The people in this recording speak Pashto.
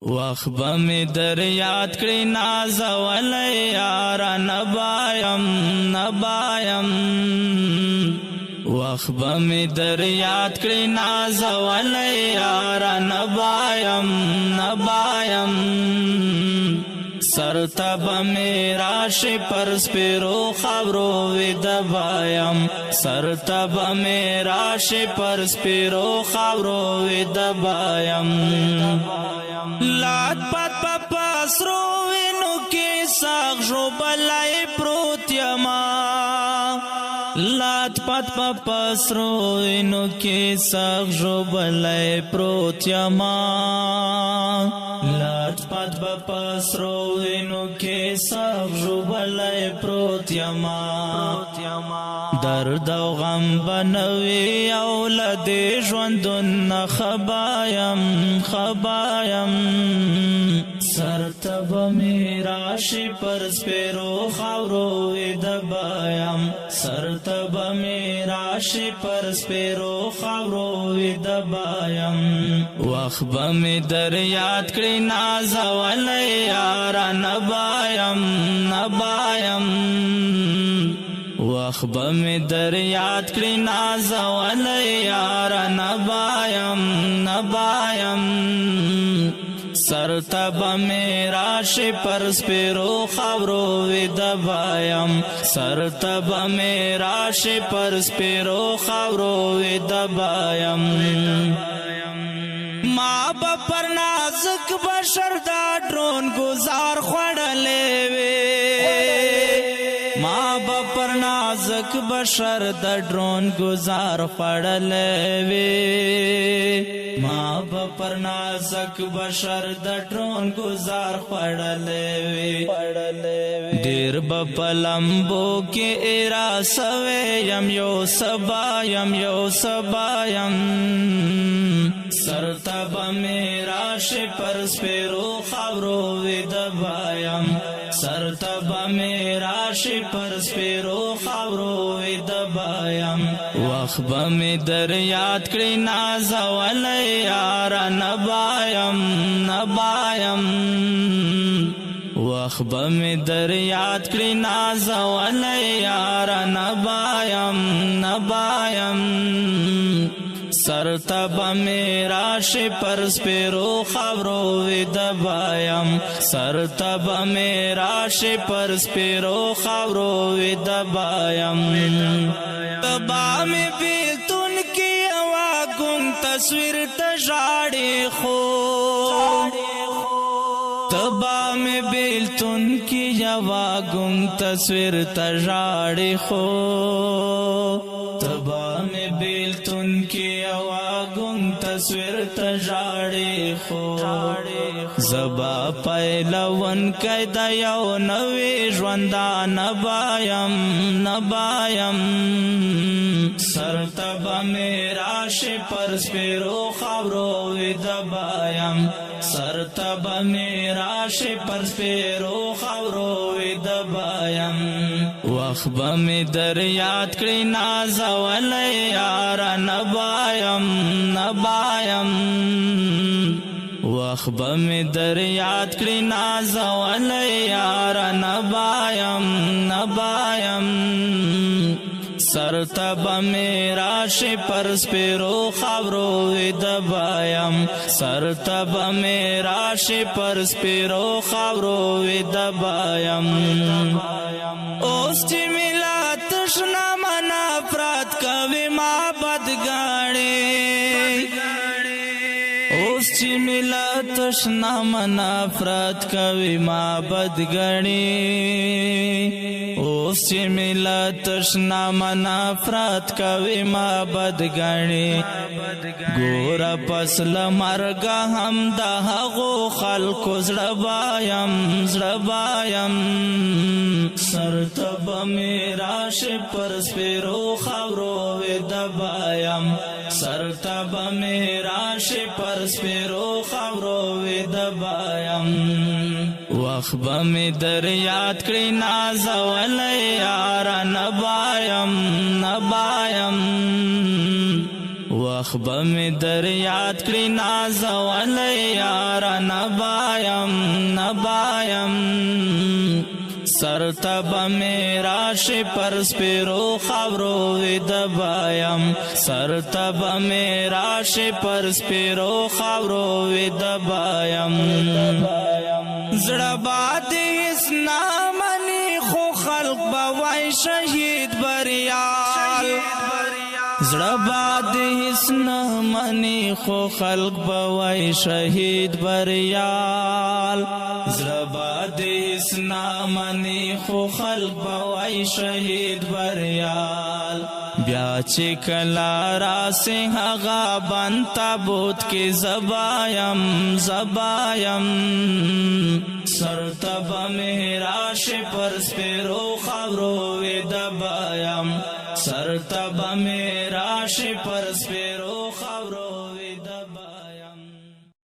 وخت به مې در یاد کړې نازولې یاره، نبایم نبایم. وخت به مې در یاد کړې نازولې یاره، نبایم نبایم. سر تب می راشي پر سپیرو خبرو وی دبایم، سر تب می راشي پر سپیرو خبرو وی دبایم. لات پات پاسرو وینو کې ساغ جو بلای پروت یما، لات پات پاسرو وینو کې ساغ جو بلای پروت یما، لات پات پاسرو وینو کې ساغ جو بلای پروت یما. درد او غم بنوي او لدی ژوندون خبایم خبایم. سر تب می راشي پر سپیرو خاورو وی دبایم، سر تب می راشي پر سپیرو خاورو وی دبایم. وخت به می در یاد کړی نازولې یاره، نبایم نبایم. وخت به می در یاد کړی نازولې یاره، نبایم نبایم. سر تب می راشي پر سپیرو خاورو وی دبایم، سر تب می راشي پر سپیرو خاورو وی دبایم. ما به پر نازک بشر دا ډرون گزار خوړلې وي، ما به پر نازک بشر د ډرون گزار خوړلې وي، ما به پر نازک بشر د ډرون گزار خوړلې وي. ډیر به پلمبو کې را سوي يم یو سبا یم یو سبا یم. سر تب می راشي پر سپیرو خاورو وی دبایم، سر تب می راشي پر سپیرو خاورو وی دبایم. وخت به می در یاد کړی نازولې یاره، نبایم نبایم. وخت به می در یاد کړی نازولې یاره، نبایم نبایم. سر تب می راشي پر سپیرو خاورو وی دبایم، سر تب می راشي پر سپیرو خاورو وی دبایم. تبا می بیلتون کی وا ګون تصویر ته ژاړي خو، تبا می بیلتون کی یوا ګون تصویر ته ژاړي خو، تبا می بیلتون کی یوا ګون تصویر ته ژاړي خو. زبا پهلوان کای د یو نوې ژوندا نبایم نبایم. سر تب می راشي پر سپیرو خاورو وی دبایم، سر تب می راشي پر سپیرو خاورو وی دبایم. وخت به می در یاد کړی نازولې یاره، نبایم نبایم. وخت به می در یاد کړی نازولې یاره، نبایم نبایم. سر تب می راشي پر سپیرو خاورو وی دبایم، سر تب می راشي پر سپیرو خاورو وی دبایم. اوس چې ملات شنا منا افراد کوي ما بدګاڼي، اوس چې ملات شنا منا افراد کوي ما بدګاڼي، اوس چې ملات شنا منا افراد کوي ما بدګاڼي. ګور پس لمرګ هم د هغو خلکو زړه بایم زړه بایم. سر تب می راشي پر سپیرو خاورو وی دبایم، سر تب می راشي پر سپیرو خاورو وی دبایم. وخت به می در یاد کړی نازولې یاره، نبایم نبایم. وخت به مې در یاد کړي نازولی یاره، نبایم نبایم. سر ته به مې راشي پر سپیرو خاورو ویده بایم، سر ته به مې راشي پر سپیرو خاورو ویده بایم. زړه باد هیڅ نه مني خو خلق به وای شهید بریال، زړه باد هیڅ نه مني خو خلق به وای شهید بریال، زړه باد هیڅ نه مني خو خلق به وای شهید بریال. بیا چې کله راسي هغه بند تابوت کې زبایم زبایم، سر ته به مې راشي پر سپیرو خاورو ویده بایم، سر ته به مې راشي پر سپیرو